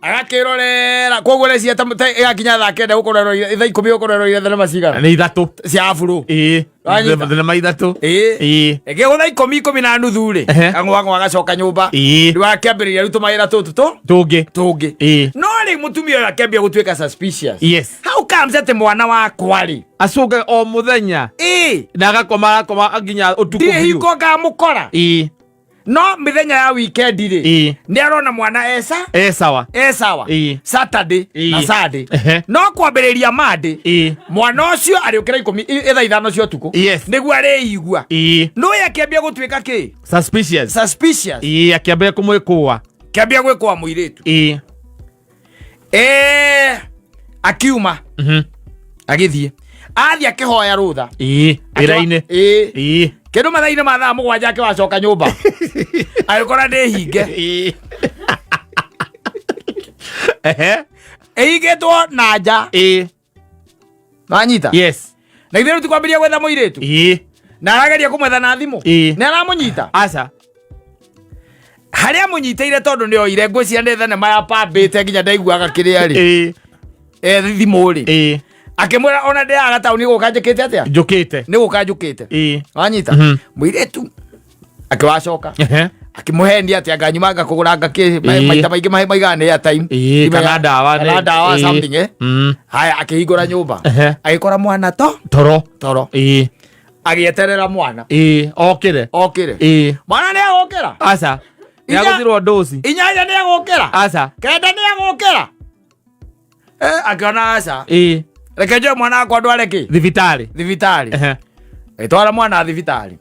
Agakĩrorera koguo reciria ta ĩgakinya thaa 9 gũkorwo eroreire thaa 10 gũkorwo eroreire thenema cigana? Nĩ ithatũ. Cia aburu. Ĩĩ. Wanyita. Thenema ithatũ. Ĩĩ. Ĩĩ. Ĩngĩ thaa 10, 10:30 rĩ, kang'wang'wa agacoka nyũmba. Rĩu akĩambĩrĩria rĩu tũmawĩra tũtũ tũ Tũngĩ. Tũngĩ. No rĩ, mũtumia ũyũ akĩambia gũtuĩka suspicious. How comes atĩ mwana wakwa rĩ Acũnge o mũthenya na agakoma, agakoma nginya ũtukũ ndirĩ biũ. Hingo ngamũkora. No mĩthenya ya weekend rĩ, nĩ arona mwana esa E sawa. E sawa. Saturday na Sunday. No kwambĩrĩria Monday, mwana ũcio arĩũkĩra 10 thaa 5 cia ũtukũ nĩguo arĩigua. No ye akĩambia gũtuĩka kĩ? Suspicious. Suspicious. Ĩĩ, akĩambia kũmwĩkũa. Kĩambia gwĩkũa mũirĩtu. Akiuma, agĩthiĩ, athiĩ akĩhoya rũtha. Ĩĩ, wĩra-inĩ. Ĩĩ. Kĩndũ mathaa-inĩ ma thaa 7 akĩwacoka nyũmba, agĩkora ndĩ hinge. Ĩĩ. Ehe. Ĩhingĩtwo na nja. Wanyita? Yes. Na ithuĩ rĩu ti kwambĩrĩria gwetha mũirĩtu. Na arageria kũmwetha na thimũ. Nĩ aramũnyita. Aca. Harĩa amũnyitĩire, tondũ nĩ oire ngwĩciria nĩ thenema ya pambĩte nginya ndaiguaga kĩrĩa rĩ, thimũ rĩ, akĩmwĩra ona ndĩraga taũni gũka njĩkĩte atĩa? Njũkĩte. Nĩ gũka njũkĩte. Wanyita? Mũirĩtu akĩwacoka, akĩmũhenia atĩ anga nyuma ngakũgũra ngakĩ. Maita maingĩ maigaga nĩ airtime. Ĩĩ, kana ndawa. Kana ndawa, something, eh. Haya, akĩhingũra nyũmba, agĩkora mwana to Toro. Toro. Agĩeterera mwana Ĩĩ, okĩre. Okĩre. Mwana nĩ agũkĩra? Aca. Nĩ agũthirwo ndũci. 8 nĩ agũkĩra? Aca. 9 nĩ agũkĩra? Eh, akĩona aca, reke njoe mwana wakwa ndware kĩ? Thibitarĩ. Thibitarĩ. Agĩtwara mwana thibitarĩ.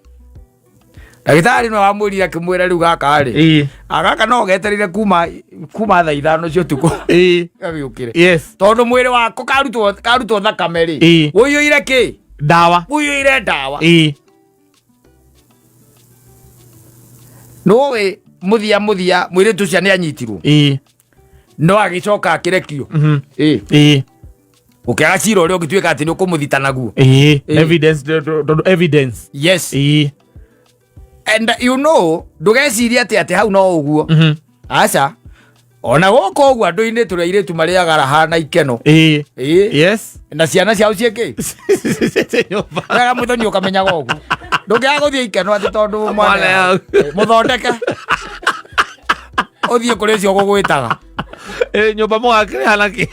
Ndagĩtarĩ no amwĩrire, akĩmwĩra rĩu gaka rĩ, agaka no getereire kuma thaa 5 cia ũtukũ gagĩũkĩre, tondũ mwĩrĩ wako karutwo thakame rĩ, ũiyũire kĩ? Ndawa. Ũiyũire ndawa. Nũĩ mũthia mũthia mũirĩtu ũcio nĩ anyitirwo, no agĩcoka akĩrekio. Ũkĩaga cira ũrĩa ũngĩtuĩka atĩ nĩ ũkũmũthita naguo. Evidence, tondũ evidence. And you know, ndũgecirie atĩ hau no ũguo. Aca, ona gũkũ ũguo andũ-inĩ tũrĩ airĩtu marĩaga raha na ikeno. Na ciana ciao ciĩkĩ? Nyũmba. Wega mũthoni ũkamenyaga ũguo ndũngĩaga gũthiĩ ikeno atĩ tondũ mwana Mwana yaku. Mũthondeke ũthiĩ kũrĩ ũcio ũgũgwĩtaga. Ĩĩ, nyũmba mũgakĩrĩha nakĩ?